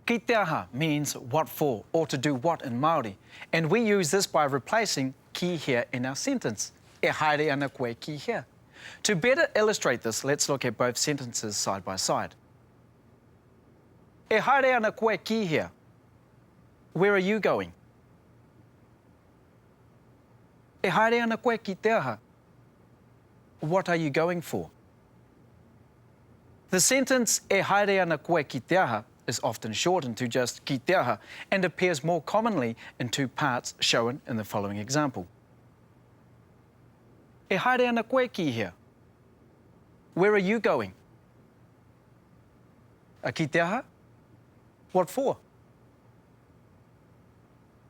Ki te aha means what for or to do what in Māori, and we use this by replacing ki hea in our sentence, E haere ana koe ki hea? To better illustrate this, let's look at both sentences side by side. E haere ana koe ki hea? Where are you going? E haere ana koe ki te aha? What are you going for? The sentence E haere ana koe ki te aha is often shortened to just ki te aha and appears more commonly in two parts shown in the following example. E haere ana koe ki hea? Where are you going? A ki te aha? What for?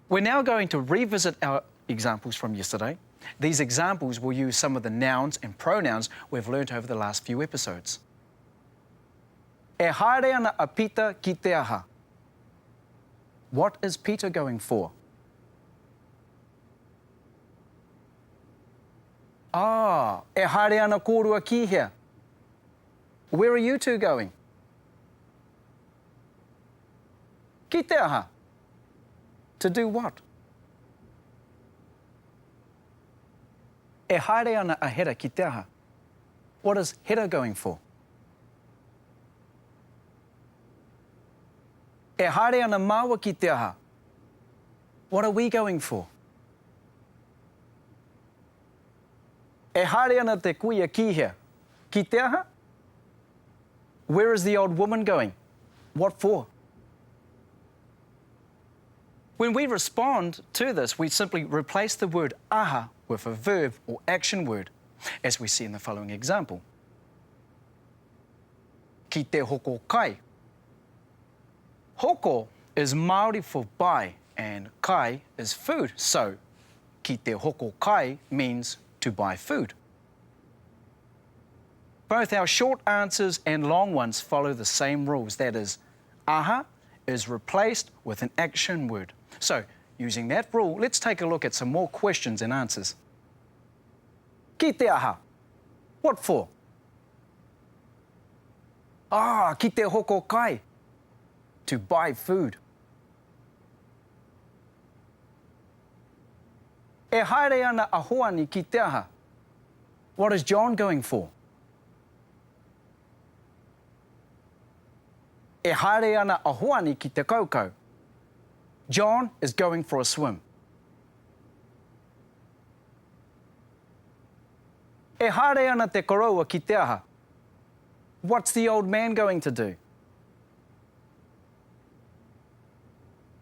We're now going to revisit our examples from yesterday. These examples will use some of the nouns and pronouns we've learnt over the last few episodes. E haere ana a Pita ki te aha? What is Peter going for? Ah, e haere ana kōrua ki hea? Where are you two going? Ki te aha? To do what? E haere ana a Hera ki te aha? What is Hera going for? E haere ana māua ki te aha? What are we going for? E haere ana te kuia ki hea? Ki te aha? Where is the old woman going? What for? When we respond to this, we simply replace the word aha with a verb or action word, as we see in the following example. Ki te hoko kai. Hoko is Māori for buy and kai is food, so ki te hoko kai means to buy food. Both our short answers and long ones follow the same rules, that is, aha is replaced with an action word. So, using that rule, let's take a look at some more questions and answers. Ki te aha? What for? Ah, ki te hoko kai. To buy food. E haere ana a Hoani ki te aha? What is John going for? E haere ana a Hoani ki te kaukau. John is going for a swim. E haere ana te koroua ki te aha? What's the old man going to do?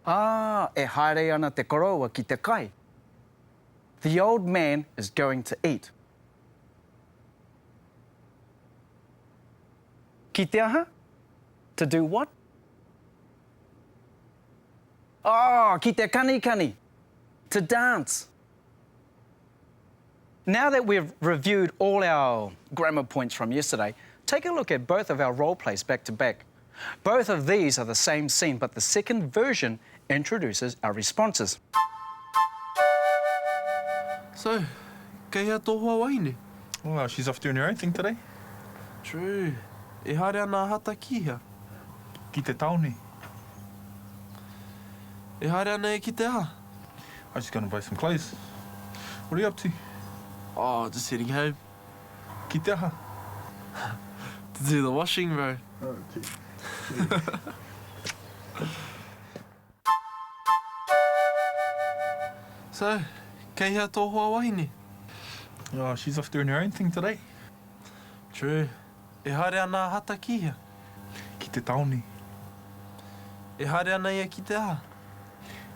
Ah, e haere ana te koroua ki te kai. The old man is going to eat. Ki te aha? To do what? Ah, ki te kanikani! To dance! Now that we've reviewed all our grammar points from yesterday, take a look at both of our role plays back to back. Both of these are the same scene, but the second version introduces our responses. So, kei hea tō hoa wahine? Well, she's off doing her own thing today. True. E haere ana a Hata ki hea? Ki te taone. E haere ana e ki te aha? I'm just going to buy some clothes. What are you up to? Oh, just heading home. Ki te aha? To do the washing, bro. Oh, gee. So, kei hea tō hoa wahine? Oh, she's off doing her own thing today. True. E haere ana a Hata ki hea? Ki te taone. E haere ana ia ki te aha?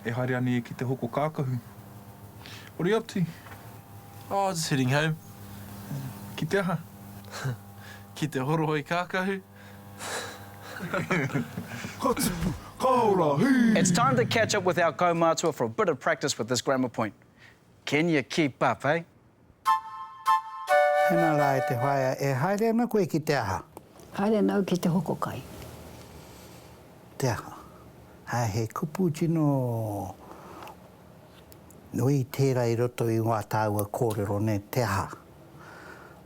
E haere ana ia ki te hoko kākahu. What are you up to? Oh, just heading home. Ki te aha? Ki te horoi kākahu. Ka tipu, ka ora, hī! It's time to catch up with our kaumātua for a bit of practice with this grammar point. Can you keep up, eh? Hena rā e te whaea, e haere ana koe ki te aha? Haere ana au ki te hoko kai. Te aha? Ā, he kupu tino nui tērā i roto i wā tāua kōrero, nē, te aha.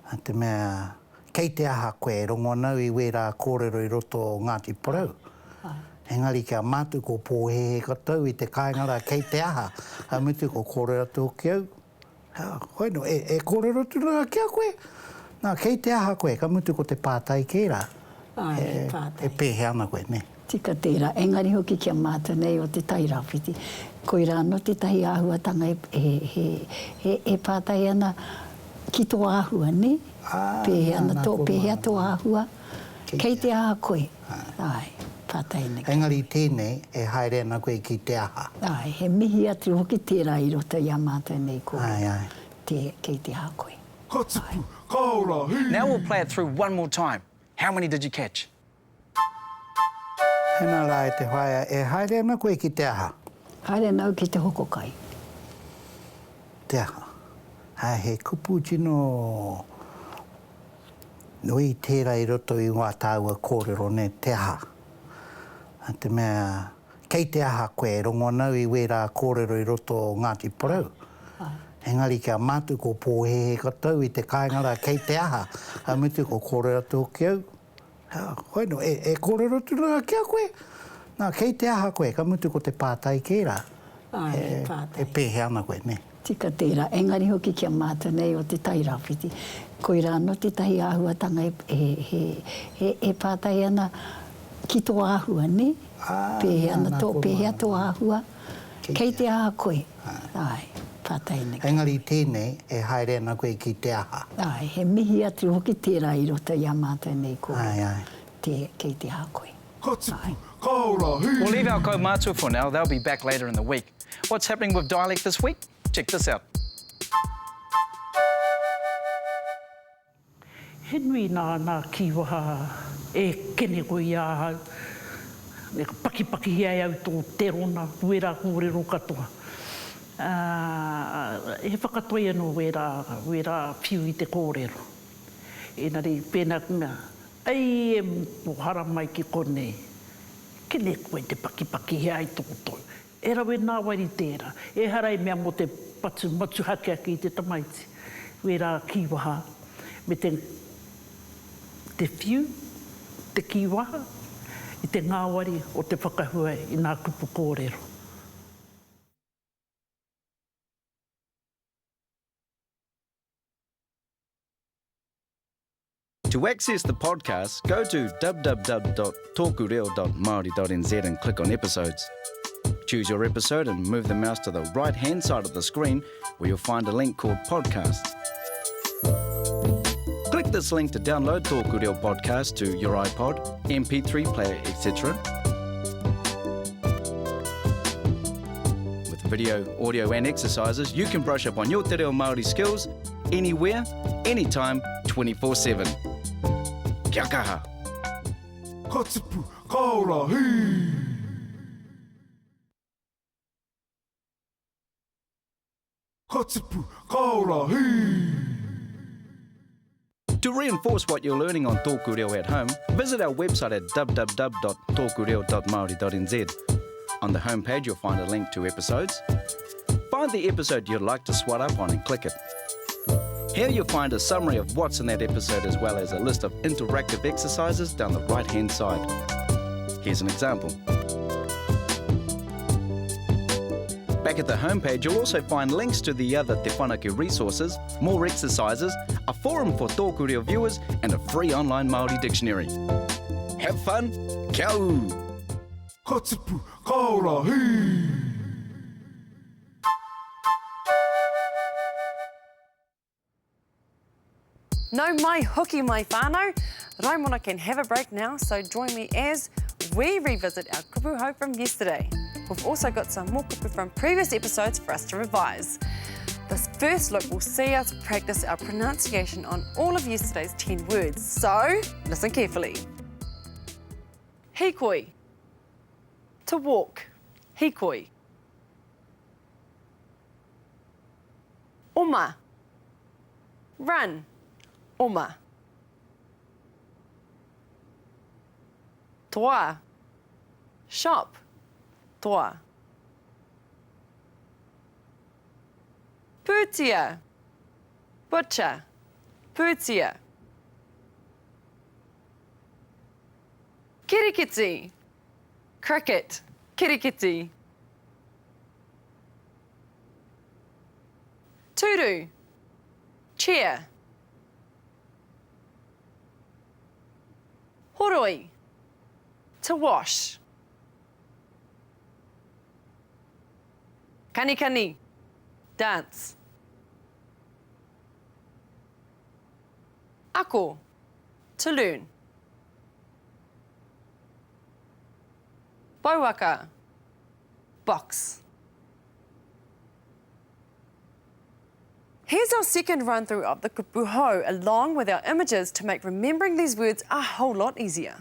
Nā te mea, kei te aha koe, e rongo ana au i wērā kōrero i roto o Ngāti Porou. Engari ki a mātou ko pōhēhē katoa i te kāinga rā kei te aha, ka mutu ko kōrero atu hoki au, ha, hoi no, e, e kōrero atu rā ki a koe, nā, kei te aha koe, ka mutu ko te pātai kē rā, Āe, he pātai. E pēhea ana koe, nē? Tika tērā, engari hoki ki a mātou nei o Te Tairāwhiti, koirā anō tētahi āhuatanga e, e, he, he, e pātai ana ki tō āhua, nē? Pēhea ana tō, pēhea tō āhua? Kei te aha koe? Āe, pātai ana ki a koe. Engari tēnei, e haere ana koe ki te aha? Āe, he mihi atu hoki tērā i roto i a mātou nei kōrero, te, kei te aha koe. Ka tipu, ka ora, hī! Now we'll play it through one more time. How many did you catch? Hena rā e te whaea, e haere ana koe ki te aha? Haere ana au ki te hoko kai. Te aha? Ā, he kupu tino nui tērā i roto i wā tāua kōrero, nē, te aha. Nā te mea, kei te aha koe, e rongo ana au i wērā kōrero i roto o Ngāti Porou. Engari ki a mātou ko pōhēhē katoa i te kāinga rā, kei te aha? Ka mutu ko kōrero atu hoki au, Ha, hoi no, e, e kōrero atu rā ki a koe? Nā, kei te aha koe? Ka mutu ko te pātai kē rā. Āe, he pātai. E pēhea ana koe, nē? Tika tērā, engari hoki ki a mātou nei o Te Tairāwhiti, koirā anō tētahi āhuatanga e, e, he, he, e pātai ana ki tō āhua, nē? Pēhea ana tō, pēhea tō āhua? Kei te aha koe? Āe, pātai ana ki a koe. Engari tēnei, e haere ana koe ki te aha? Āe, he mihi atu hoki tērā i roto i a mātou nei kōrero, te, kei te aha koe? Ka tipu, ka ora, hī! We'll leave our kaumātua for now, they'll be back later in the week. What's happening with dialect this week? Check this out. He nui nā nā kīwaha e kene koe i a ahau, me ka pakipakihia e au tō terona, wērā kōrero katoa. Ā, he whakatoi anō wērā, wērā whiu i te kōrero. Engari, pēnā te mea, Ei e moko, haramai ki konei, kene koe te pakipakihia ai tō tou. E rawe nāwari tērā. Ehara i mea mō te patu motuhake ake i te tamaiti. Wērā kīwaha me te te whiu, te kīwaha, i te ngāwari o te whakahua i ngā kupu kōrero. To access the podcast, go to www.tokureo.māori.nz and click on episodes. Choose your episode and move the mouse to the right hand side of the screen where you'll find a link called Podcasts. Click this link to download Tōku Reo Podcast to your iPod, MP3 player, etc. With video, audio and exercises, you can brush up on your Te Reo Māori skills anywhere, anytime, 24-7. Kia kaha! Ka tipu, ka ora, hī! Ka tipu, ka ora, hī! To reinforce what you're learning on Tōku Reo at home, visit our website at www.tōkureo.māori.nz. On the homepage, you'll find a link to episodes. Find the episode you'd like to swat up on and click it. Here you'll find a summary of what's in that episode as well as a list of interactive exercises down the right-hand side. Here's an example. Back at the homepage, you'll also find links to the other Te Whanake resources, more exercises, a forum for Tōku Reo viewers, and a free online Māori dictionary. Have fun! Kia ū! Ka tipu, ka ora, hī! No mai hoki mai whānau. Raimona can have a break now, so join me as we revisit our kupu hou from yesterday. We've also got some more kupu from previous episodes for us to revise. This first look will see us practice our pronunciation on all of yesterday's 10 words, so listen carefully. Hikoi. To walk. Hikoi. Oma. Run. Oma. Toa. Shop. Toa. Pūtia. Butcher. Pūtia. Kirikiti. Cricket, kirikiti. Tūru, chair. Horoi, to wash. Kanikani, dance. Ako, to learn. Pouaka, box. Here's our second run through of the kupu hou, along with our images to make remembering these words a whole lot easier.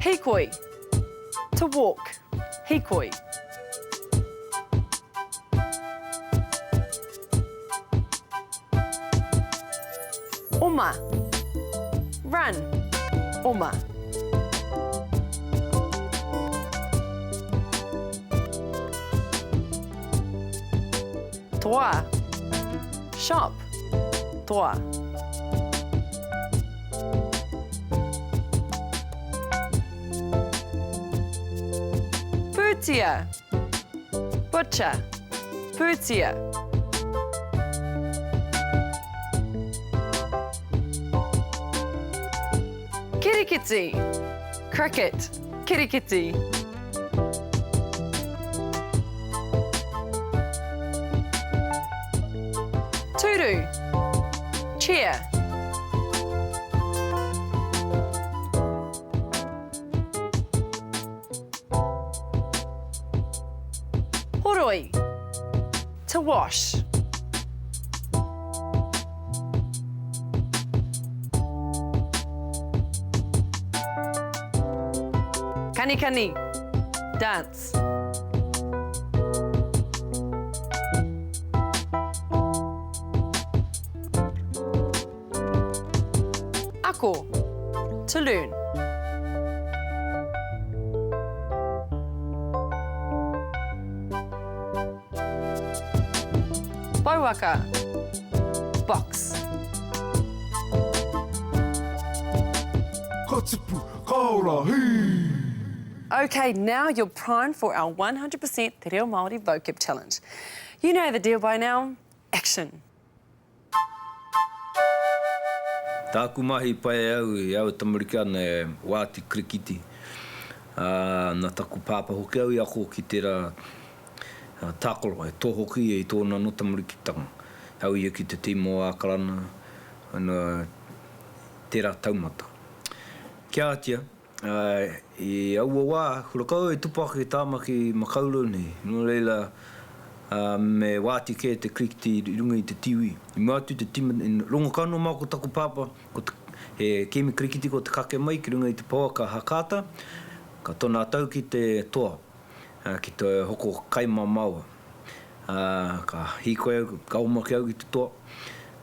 Hikoi, to walk, hikoi. Oma, run, oma. Toa, shop, toa. Pūtia, butcher, pūtia. Kirikiti, cricket, kirikiti. Tūru, chair. Horoi, to wash. Kanikani, dance. Ako, to learn. Pouaka, box. Ka tipu, ka ora, hī! Okay, now you're primed for our 100% Te Reo Māori vocab challenge. You know the deal by now. Action! Tāku mahi pai au i au e tamariki ana e wāti kirikiti, ā, nā taku pāpā hoki au i ako ki tērā tākaro, e toa hoki ia i tōna anō tamarikitanga. Au ia ki te tīma o Ākarana, ana, tērā taumata. Kia atia, Ā, i aua wā, kura kau e tupu ake Tāmaki Makaurau nei, nō reira, ā, me wāti kē te kirikiti i runga i te tīwī. I mua atu i te tīma, i rongo kau noa māua ko taku pāpā, ko te, he kēmi kirikiti ko te kake mai ki runga i te pouaka Hakata, ka tona tau ki te toa, ā, ki te hoko kai mā māua. Ā, ka hīkoi au, ka oma ki au ki te toa,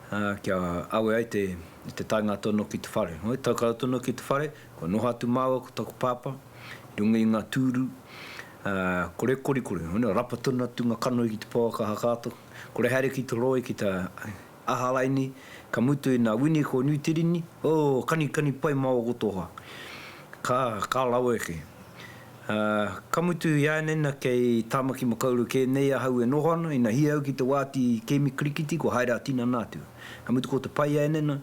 ā, kia awe ai te, te taenga atu anō ki te whare. Hoi, tau kau atu anō ki te whare, Kua noho atu māua ko taku pāpā i runga i ngā tūru, ā, kore korikori, hone, rapa tonu atu ngā kanohi ki te pouaka hakaata, kore haere ki te roi, ki te aha raini, ka mutu i nā wini ko Niu Tirini, oh, kanikani pai māua ko tō hoa. Ka, ka rawe kē. Ā, ka mutu i āianei nā kei Tāmaki Makaurau kē nei ahau e noho ana, ina hia au ki te wāti kēmi kirikiti, kua haere ā-tinana atu. Ka mutu ko te pai āianei nā,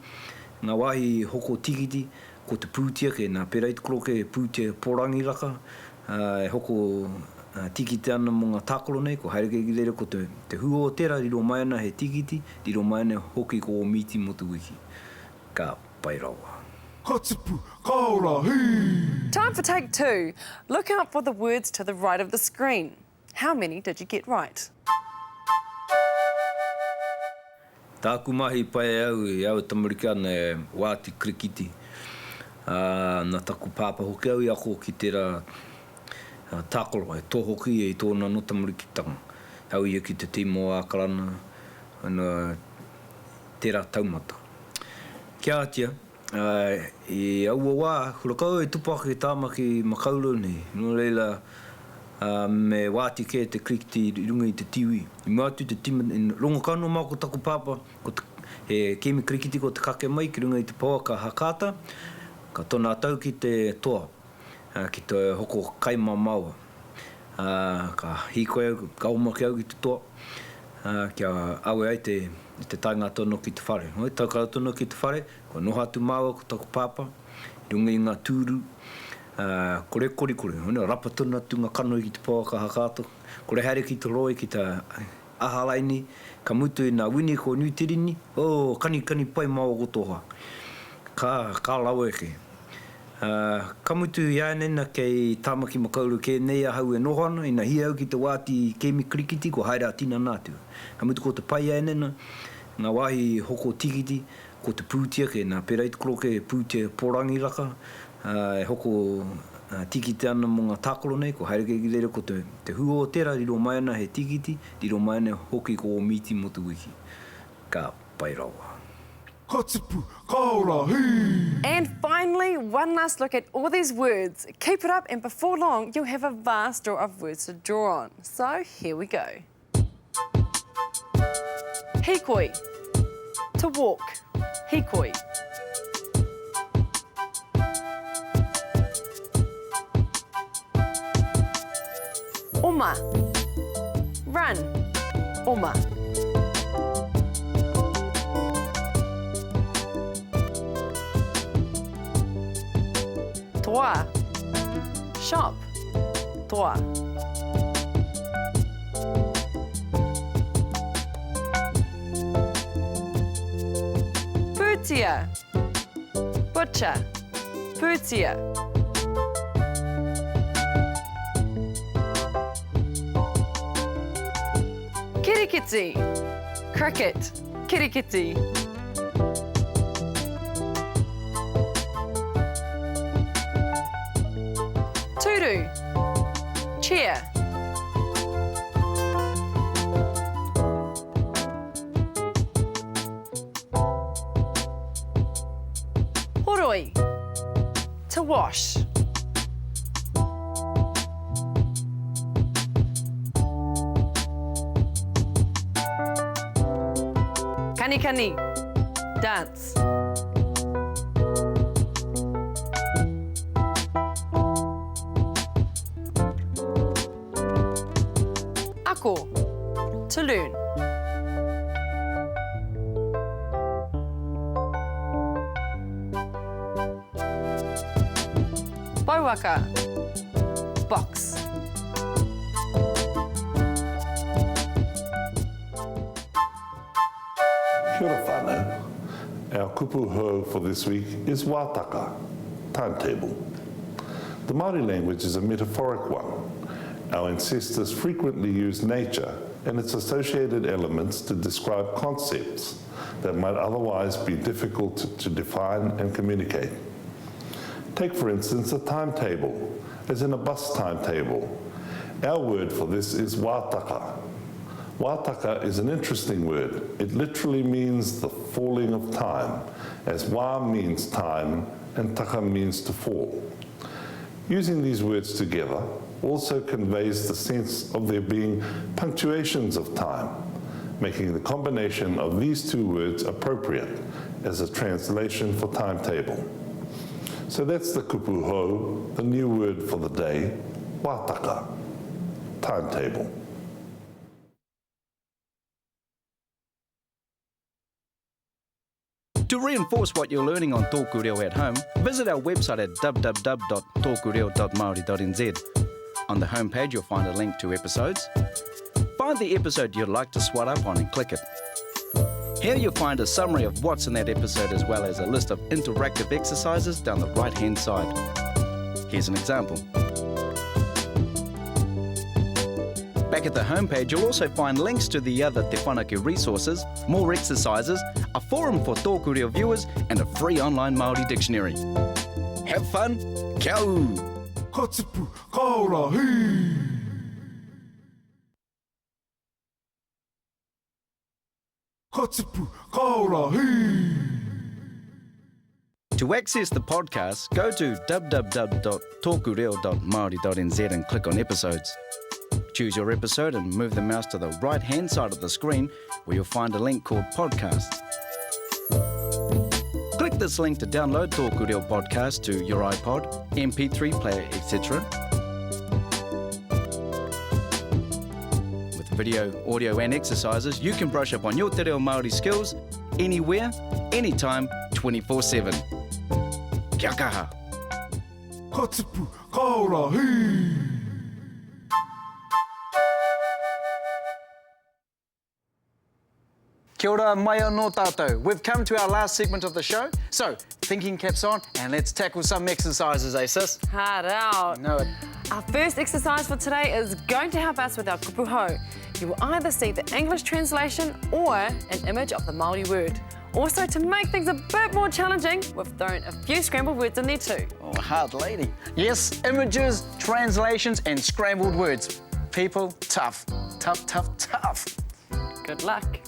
ngā wāhi hoko tīkiti, Ko te pūtea kē, nā, pērā i te koroke he pūtea porangi raka, ā, e hoko tīkiti ana mō ngā tākaro nei, ko haere kē ki reira ko te, te hua o tērā riro mai ana he tīkiti, riro mai ana hoki ko ō mīti mō te wiki. Ka pai rawa. Ka tipu, ka ora, hī! Time for take two. Look out for the words to the right of the screen. How many did you get right? Tāku mahi pai au i au e tamariki ana e wāti kirikiti, ā, nā taku pāpā hoki au i ako ki tērā tākaro, e toa hoki ia i tōna anō tamarikitanga. Au ia ki te tīma o Ākarana, ana, tērā taumata. Kia atia, Ā, i aua wā, kura kau e tupu ake Tāmaki Makaurau nei, nō reira, ā, me wāti kē te kirikiti i runga i te tīwī. I mua atu i te tīma, i rongo kau noa māua ko taku pāpā, ko te, he kēmi kirikiti ko te kake mai ki runga i te pouaka Hakata, ka tona tau ki te toa, ki te hoko kai mā māua. Ā, ka hīkoi au, ka oma ki au ki te toa, ā, kia awe ai te, te taenga atu anō ki te whare. Hoi, tau atu anō ki te whare, kua noho atu māua ko taku pāpā, i runga i ngā tūru, ā, kore korikori, hoi, rapa tonu atu ngā kanohi ki te pouaka whakaata, kore haere ki te roi, ki te aha raini, ka mutu i nā wini ko Niu Tirini, oh, kanikani pai māua ko tō hoa. Ka, ka rawe ke. Ā, ka mutu i āianei na kei Tāmaki Makaurau kē nei ahau e noho ana, ina hia au ki te wāti kēmi kirikiti kua haere ā-tinana atu. Ka mutu ko te pai āianei na, ngā wāhi hoko tīkiti, ko te pūtea kē, nā, pērā i te koroke pūtea porangi raka, ā, e hoko tīkiti ana mō ngā tākaro nei, kua haere kē ki reira ko te, te hua o tērā riro mai ana he tīkiti, riro mai ana hoki ko ō mīti mō te wiki. Ka pai rawa. Ka tipu, ka ora, hī! And finally, one last look at all these words. Keep it up and before long, you'll have a vast store of words to draw on. So here we go. Hikoi. To walk. Hikoi. Oma. Run. Oma. Toa. Shop. Toa. Pūtia. Butcher. Pūtia. Kirikiti. Cricket. Kirikiti. Tūru. Chair. Horoi. To wash. Kanikani. Dance. Ako. To learn. Pouaka. Box. Kia ora whānau. Our kupu hou for this week is wātaka, timetable. The Māori language is a metaphoric one. Our ancestors frequently used nature and its associated elements to describe concepts that might otherwise be difficult to define and communicate. Take, for instance, a timetable, as in a bus timetable. Our word for this is wātaka. Wātaka is an interesting word. It literally means the falling of time, as wā means time and taka means to fall. Using these words together also conveys the sense of there being punctuations of time, making the combination of these two words appropriate as a translation for timetable. So that's the kupu hou, the new word for the day, wātaka, timetable. To reinforce what you're learning on Tōku Reo at home, visit our website at www.tōkureo.māori.nz. On the homepage, you'll find a link to episodes. Find the episode you'd like to swat up on and click it. Here you'll find a summary of what's in that episode as well as a list of interactive exercises down the right-hand side. Here's an example. Back at the homepage, you'll also find links to the other Te Whanake resources, more exercises, a forum for Tōku Reo viewers, and a free online Māori dictionary. Have fun! Kia ū! Ka tipu, ka ora, hī! Ka tipu, ka ora, hī! To access the podcast, go to www.tokureo.maori.nz and click on episodes. Choose your episode and move the mouse to the right hand side of the screen where you'll find a link called Podcasts. Click this link to download Tōku Reo podcast to your iPod, MP3 player, etc. With video, audio and exercises, you can brush up on your Te Reo Māori skills anywhere, anytime, 24-7. Kia kaha! Ka tipu, ka ora, hī! Kia ora mai anō tātou. We've come to our last segment of the show, so thinking caps on and let's tackle some exercises, eh sis? Hard out. Know it. Our first exercise for today is going to help us with our kupu hou. You will either see the English translation or an image of the Māori word. Also, to make things a bit more challenging, we've thrown a few scrambled words in there too. Oh, hard lady. Yes, images, translations and scrambled words. People, tough. Tough, tough, tough. Good luck.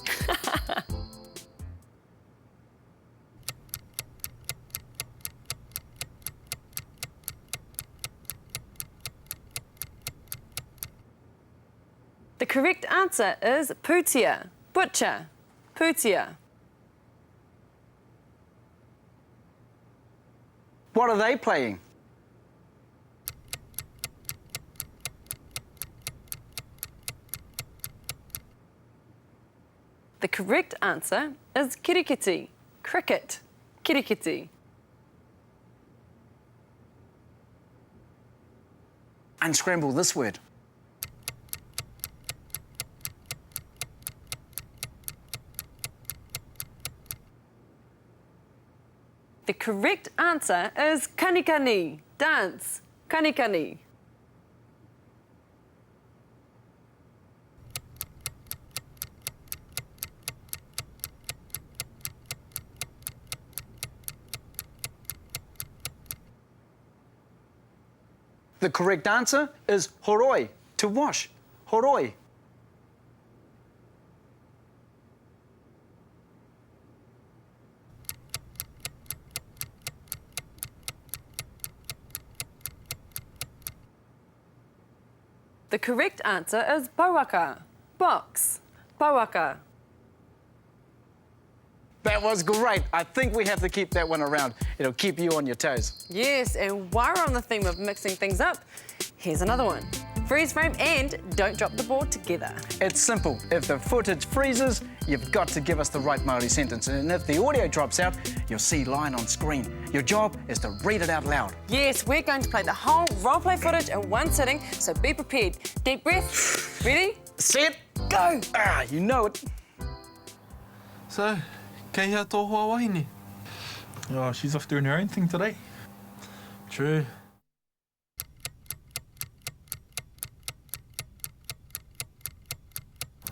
The correct answer is pūtea, butcher, pūtea. What are they playing? The correct answer is kirikiti, cricket, kirikiti. Unscramble this word. The correct answer is kanikani, dance, kanikani. The correct answer is horoi, to wash. Horoi. The correct answer is pouaka, box, pouaka. That was great. I think we have to keep that one around. It'll keep you on your toes. Yes, and while we're on the theme of mixing things up, here's another one. Freeze frame and don't drop the ball together. It's simple. If the footage freezes, you've got to give us the right Māori sentence. And if the audio drops out, you'll see line on screen. Your job is to read it out loud. Yes, we're going to play the whole roleplay footage in one sitting, so be prepared. Deep breath. Ready? Set. Go. Ah, you know it. So, kei hea tō hoa wahine? Oh, she's off doing her own thing today. True.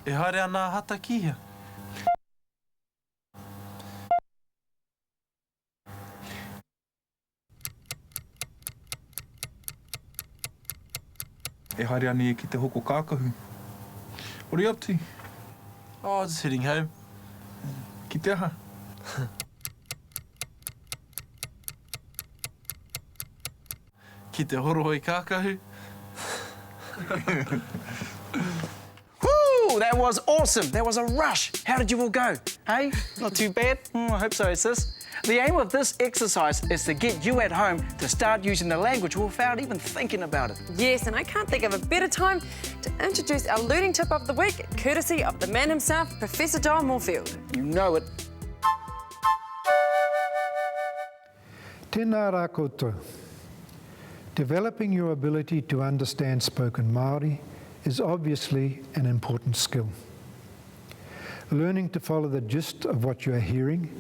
E haere ana a Hata ki hea? E haere ana ia ki te hoko kākahu. What are you up to? Oh, just heading home. Ki te aha? Ki te horoi kākahu. Woo! That was awesome. That was a rush. How did you all go? Hey, not too bad? Mm, I hope so, sis. The aim of this exercise is to get you at home to start using the language without even thinking about it. Yes, and I can't think of a better time to introduce our learning tip of the week, courtesy of the man himself, Professor Don Moorfield. You know it. Tēnā rā koutou. Developing your ability to understand spoken Māori is obviously an important skill. Learning to follow the gist of what you are hearing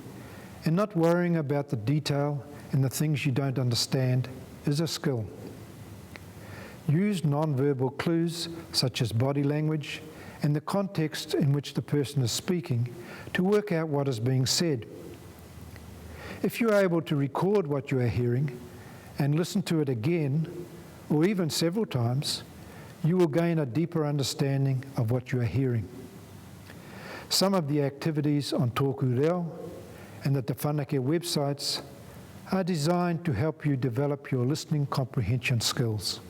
and not worrying about the detail and the things you don't understand is a skill. Use non-verbal clues such as body language and the context in which the person is speaking to work out what is being said. If you are able to record what you are hearing and listen to it again, or even several times, you will gain a deeper understanding of what you are hearing. Some of the activities on Tōku Reo and the Te Whanake websites are designed to help you develop your listening comprehension skills.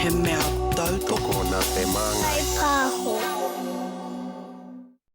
He mea tautoko. Tokona te māngai.